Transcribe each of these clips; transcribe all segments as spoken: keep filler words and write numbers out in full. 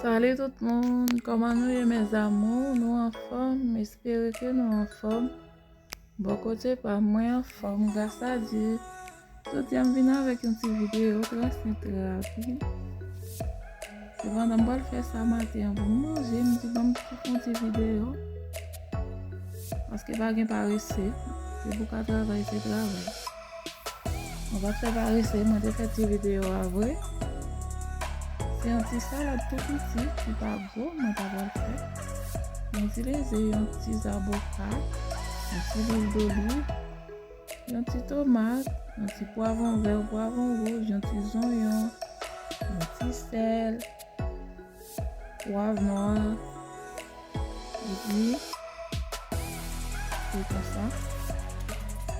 Salut tout moun, kòman nou ye mes amours? Nou anfòm? M espere ke nou anfòm. Bò kote pa m, mwen anfòm, gras a Dye. Jodi a m vin avèk yon ti videyo trè senp, trè rapid. Sepandan, m pral fè sa maten an pou m manje, m di ban m tou fè yon ti videyo. Paske pa gen parese, se pou ka travay, se travay. Mwen pa t fè parese, mwen te fè ti videyo a vre. Se yon ti salad tou piti ki pa gwo, mwen ta pral fè. Mwen itilize yon ti zaboka, yon ti lwil doliv, yon ti tomat, yon ti pwavwon vè, pwavwon wouj, yon ti zonyon, yon ti sèl, pwav nwa, epi se konsa.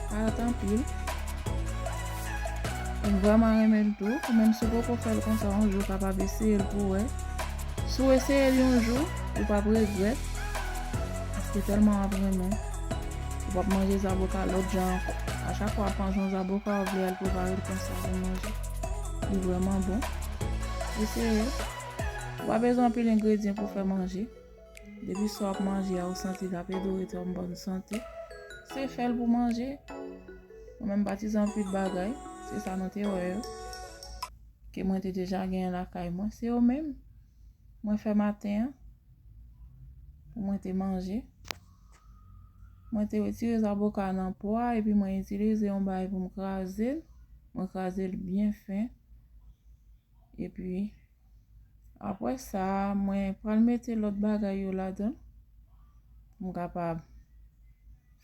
Karòt anpil. M vrèman renmen l tou. Ou menm si w poko fè l konsa, yon jou w kapab eseye l pou w wè. Si w eseye l yon jou, ou p ap regrèt. Paske tèlman w ap renmen. Ou p ap manje zaboka lòt jan ankò. A chak fwa w ap manje yon zaboka, w vle al prepare l konsa pou manje. Li vrèman bon. Eseye. Ou pa bezwen anpil engredyan pou fè manje. Depi sa w ap manje a, ou santi l ap ede w rete an bòn sante, se fè l pou manje. Mwen menm, m pa itilize anpil bagay, se sa nou te wè yo, ke mwen te deja genyen lakay mwen. Se yo menm mwen fè maten an, pou mwen te manje. Mwen te retire zaboka nan po a, epi mwen itilize yon bagay pou m kraze l. Mwen kraze l byen fen. Epi, apre sa, mwen pral mete lòt bagay yo ladan l. Pou m kapab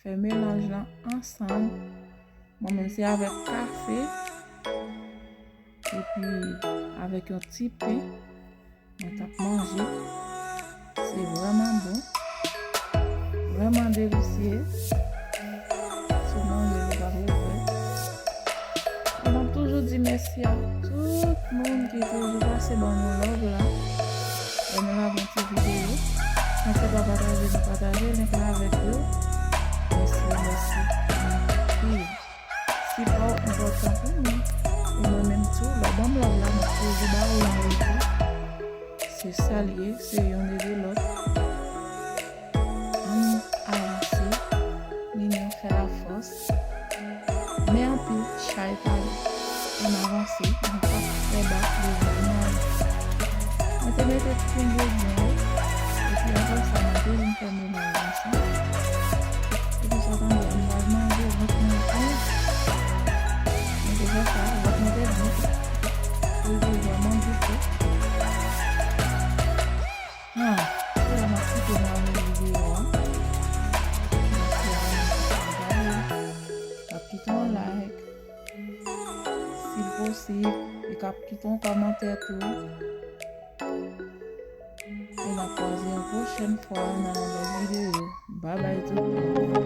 fè melanj lan ansanm. Mwen menm se avèk kafe. Epi, avèk yon ti pen. Mwen t ap manje. Se vrèman bon. Vrèman delisye. Si w manje, ou pa regrèt. E m ap toujou di mèsi a tout moun ki toujou pase ban nou love la. Lè nou lage yon ti videyo. Panse pa pataje, nou pataje link la avèk yo. Mèsi, mèsi. Anpil. Sipò w enpòtan pou mwen. E mwen menm tou, lè w ban m love la, m ap toujou ba ou l an retou. Se sa l ye, se yonn ede lòt. Ann avanse, linyon fè lafòs. Men anpil chay pale. Ann avanse, nou p ap fè bak devan nou ale. Mwen te mete tout engredyan yo, epi apre sa, mwen te vin fè melanj ansanm. Epi sa tande, m pral manje, vant mwen plen. Mwen te fè sa, vant mwen te bon. Li te vrèman goute. Ah, se la m ap kite nou avèk videyo a. Mèsi a nou ki ap gade. K ap kite yon like. Si l posib, e k ap kite yon kòmantè tou. E n ap kwaze yon pwochèn fwa nan yon lòt videyo. Babay tout moun.